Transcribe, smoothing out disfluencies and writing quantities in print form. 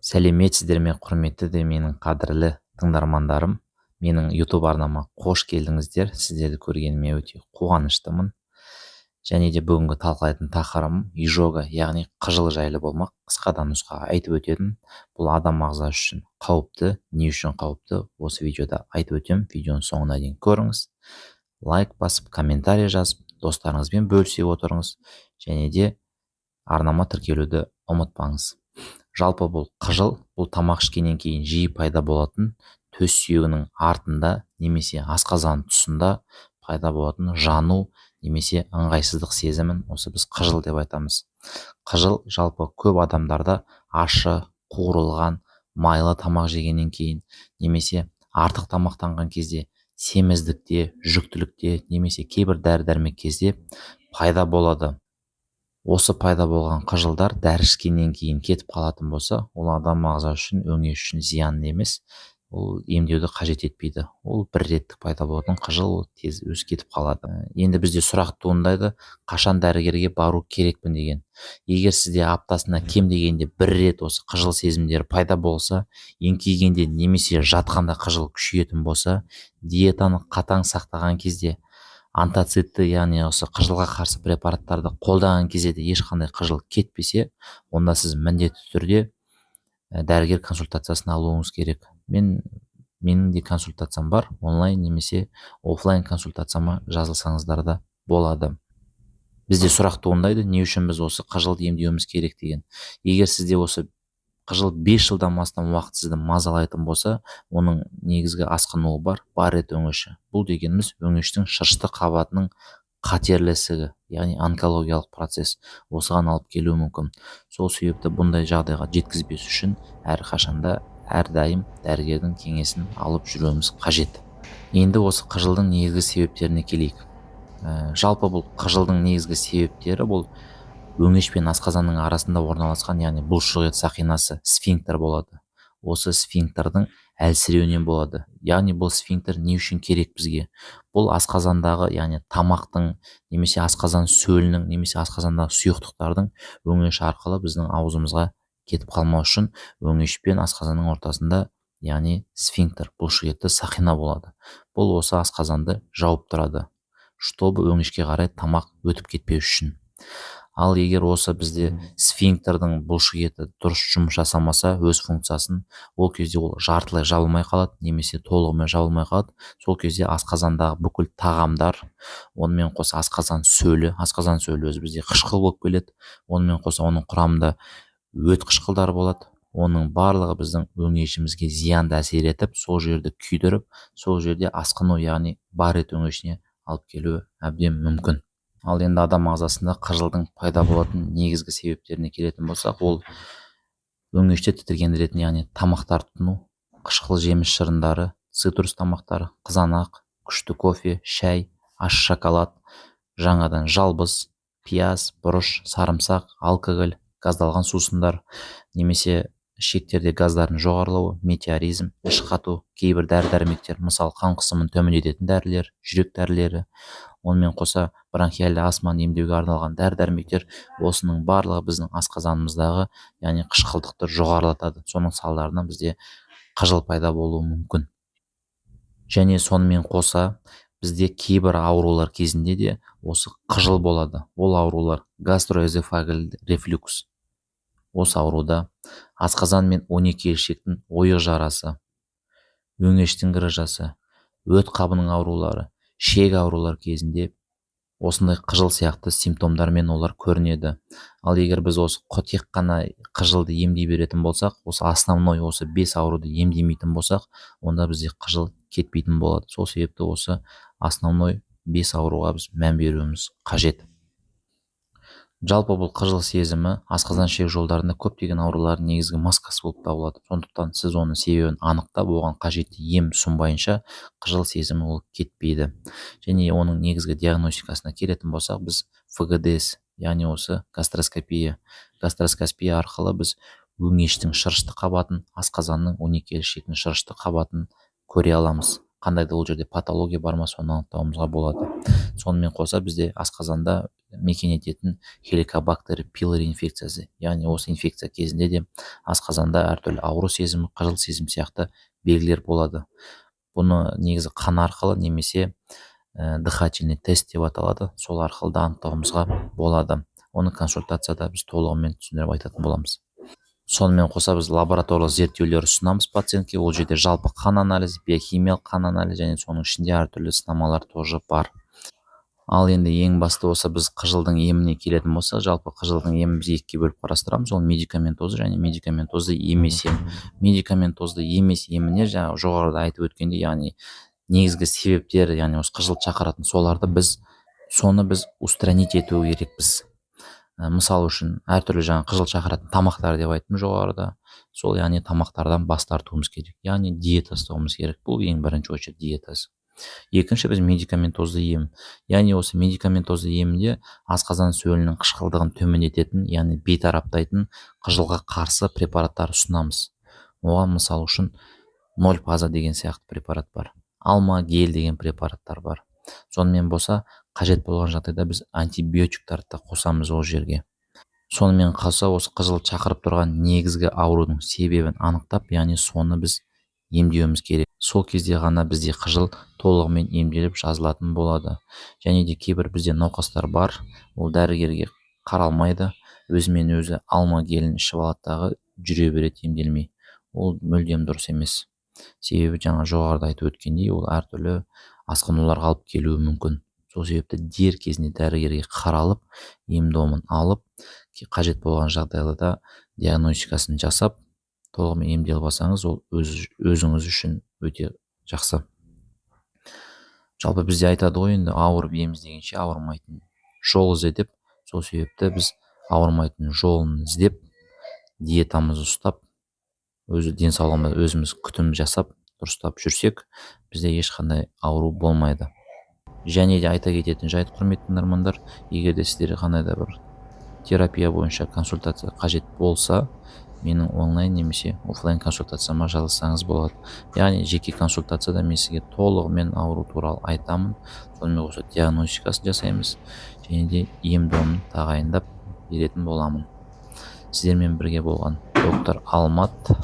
Сәлеметсіздер ме, құрметті де менің қадірлі тыңдармандарым! Менің YouTube арнама қош келдіңіздер! Сіздерді көргеніме өте қуаныштымын. Және де бүгінгі талқылайтын тақырыбым изжога, яғни қыжыл жайлы болмақ. Қысқа да нұсқа айтып өтемін. Бұл адам ағзасы үшін қауіпті. Не үшін қауіпті, осы видеода айтып өтемін. Видеоның соңына дейін көріңіз, лайк басып, комментарий жазып, достарыңызбен бөлісе отырыңыз және де арнама тіркелуді ұмытпаңыз. Жалпы, бұл қыжыл — бұл тамақ ішкеннен кейін жиі пайда болатын, төс сүйегінің артында немесе асқазан тұсында пайда болатын жану немесе ыңғайсыздық сезімін осы біз қыжыл деп айтамыз. Қыжыл жалпы көп адамдарда ащы, қуырылған, майлы тамақ жегеннен кейін немесе артық тамақтанған кезде, семіздікте, жүктілікте немесе кейбір дәрі дәрмек кезде пайда болады. Осы пайда болған қыжылдар дәрі ішкеннен кейін кетіп қалатын болса, ол адам ағзасы үшін, өңеш үшін зиянды емес, ол емдеуді қажет етпейді. Ол бір реттік пайда болатын қыжыл, ол тез өзі кетіп қалады. Енді бізде сұрақ туындайды: қашан дәрігерге бару керекпін деген. Егер сізде аптасына кем дегенде бір рет осы қыжыл сезімдері пайда болса, еңкейгенде немесе жатқанда қыжыл күшейетін болса, диетаны қатаң сақтаған кезде, антацидті, яғни осы қыжылға қарсы препараттарды қолданған кезде де ешқандай қыжыл кетпесе, онда сіз міндетті түрде дәрігер консультациясын алуыңыз керек. Менің де консультациям бар, онлайн немесе офлайн консультацияма жазылсаңыздар да болады. Бізде сұрақ туындайды: не үшін біз осы қыжылды емдеуіміз керек деген. Егер сізде осы қыжыл 5 жылдан астам уақыт сізді мазалайтын болса, оның негізгі асқынуы бар Баррет өңеші. Бұл дегеніміз өңештің шырышты қабатының қатерлі ісігі, яғни онкологиялық процесс осыған алып келуі мүмкін. Сол себепті бұндай жағдайға жеткізбес үшін әрқашанда, әрдайым дәрігердің кеңесін алып жүруіміз қажет. Енді осы қыжылдың негізгі себептеріне келейік. Жалпы, бұл қыжылдың негізгі себептері — бұл өңеш пен асқазанның арасында орналасқан, яғни бұлшық ет сақинасы, сфинктер болады. Осы сфинктердің әлсіреуінен болады. Яғни бұл сфинктер не үшін керек бізге? Бұл асқазандағы, яғни тамақтың немесе асқазан сөлінің немесе асқазандағы сұйықтықтардың өңеш арқылы біздің аузымызға кетіп қалмау үшін өңеш пен асқазанның ортасында, яғни сфинктер, бұлшық етті сақина болады. Бұл осы асқазанды жауып тұрады, чтобы өңешке қарай тамақ өтіп кетпеу үшін. Ал егер осы бізде сфинктердің бұлшық еті дұрыс жұмыс жасамаса өз функциясын, ол кезде ол жартылай жабылмай қалады немесе толығымен жабылмай қалады. Сол кезде асқазандағы бүкіл тағамдар, онымен қоса асқазан сөлі, асқазан сөлі өзі бізде қышқыл болып келеді, онымен қоса оның құрамында өт қышқылдары болады, оның барлығы біздің өңешімізге зиянды әсер етіп, сол жерді күйдіріп, сол жерде асқыну, яғни Баррет өңешіне алып келуі әбден мүмкін. Ал енді адам ағзасында қыжылдың пайда болатын негізгі себептеріне келетін болсақ, ол өңешті тітіркендіретін, яғни тамақтар тұтыну: қышқыл жеміс шырындары, цитрус тамақтары, қызанақ, күшті кофе, шай, ащы шоколад, жаңадан жалбыз, пияз, бұрыш, сарымсақ, алкоголь, газдалған сусындар немесе ішектерде газдардың жоғарылауы, метеоризм, іш қату, кейбір дәрі дәрмектер, мысалы, қан қысымын төмендететін дәрілер, жүрек дәрілері, онымен қоса бронхиальды астманы емдеуге арналған дәрі дәрмектер. Осының барлығы біздің асқазанымыздағы, яғни қышқылдықты жоғарылатады. Соның салдарынан бізде қыжыл пайда болуы мүмкін. Және сонымен қоса бізде кейбір аурулар кезінде де осы қыжыл болады. Ол аурулар — гастроэзофагеалды рефлюкс, осы ауруда асқазан мен 12 ішектің ойық жарасы, өңештің грыжасы, өт қабының аурулары, ішек аурулары кезінде осындай қыжыл сияқты симптомдармен олар көрінеді. Ал егер біз осы тек қана қыжылды емдей беретін болсақ, осы основной осы бес ауруды емдемейтін болсақ, онда бізде қыжыл кетпейтін болады. Сол себепті осы основной бес ауруға біз мән беруіміз қажет. Жалпы, бұл қыжыл сезімі асқазан ішек жолдарында көптеген аурулардың негізгі маскасы болып табылады. Сондықтан сіз оның себебін анықтап, оған қажетті ем ұсынбайынша, қыжыл сезімі ол кетпейді. Және оның негізгі диагностикасына келетін болсақ, біз ФГДС, яғни осы гастроскопия. Гастроскопия арқылы біз өңештің шырышты қабатын, асқазанның, 12 ішектің шырышты қабатын көре аламыз. Қандай да ол жерде патология бар ма, соны анықтауымызға болады. Сонымен қоса бізде асқазанда мекен ететін хеликобактер пилори инфекциясы, яғни осы инфекция кезінде де асқазанда әртүрлі ауру сезімі, қыжыл сезім сияқты белгілер болады. Бұны негізі қан арқылы немесе дыхательный тест деп аталады, сол арқылы да анықтауымызға болады. Оны консультацияда біз толығымен түсіндіріп айтатын боламыз. Сонымен қоса біз лабораториялық зерттеулер ұсынамыз пациентке. Ол жерде жалпы қан анализі, биохимиялық қан анализі және соның ішінде әртүрлі сынамалар тоже бар. Ал енді ең басты осы біз қыжылдың еміне келетін болсақ, жалпы қыжылдың емін біз екіге бөліп қарастырамыз: ол медикаментозды және медикаментозды емес ем. Медикаментозды емес еміне жаңағы жоғарыда айтып өткендей, яғни негізгі себептері, яғни осы қыжылды шақыратын соларды біз, соны біз устранить ету керекпіз. Мысалы үшін, әртүрлі жаңағы қыжыл шақыратын тамақтар деп айттым жоғарыда, сол, яғни тамақтардан бас тартуымыз керек, яғни диета ұстауымыз керек. Бұл ең бірінші очередь диетасы. Екінші, біз медикаментозды ем, яғни осы медикаментозды емінде асқазан сөлінің қышқылдығын төмендететін, яғни бейтараптайтын қыжылға қарсы препараттар ұсынамыз. Оған мысалы үшін Нольпаза деген сияқты препарат бар, Алма гель деген препараттар бар. Сонымен болса, қажет болған жағдайда біз антибиотиктарды да қосамыз ол жерге. Сонымен қоса осы қыжыл шақырып тұрған негізгі аурудың себебін анықтап, яғни соны біз емдеуіміз керек. Сол кезде ғана бізде қыжыл толығымен емделіп жазылатын болады. Және де кейбір бізде науқастар бар, ол дәрігерге қаралмайды, өзімен өзі Алма гелін ішіп алады дағы жүре береді емделмей. Ол мүлдем дұрыс емес, себебі жаңа жоғарыда айтып өткендей, ол әртүрлі асқынуларға алып келуі мүмкін. Сол себепті дер кезінде дәрігерге қаралып, ем домын алып, қажет болған жағдайларда диагностикасын жасап, толығымен емделіп алсаңыз, ол өзіңіз үшін өте жақсы. Жалпы бізде айтады ғой енді, ауырып ем іздегенше, ауырмайтын жол ізде деп. Сол себепті біз ауырмайтын жолын іздеп, диетамызды ұстап, өзі денсаулығымызға өзіміз күтім жасап, дұрыстап жүрсек, бізде ешқандай ауру болмайды. Және де айта кететін жайт, құрметті тыңдармандар, егер де сіздерге қандай да бір терапия бойынша консультация қажет болса, менің онлайн немесе офлайн консультацияма жазылсаңыз болады. Яғни жеке консультацияда мен сізге толығымен ауру туралы айтамын, сонымен қоса диагностикасын жасаймыз және де ем домын тағайындап беретін боламын. Сіздермен бірге болған доктор Алмат.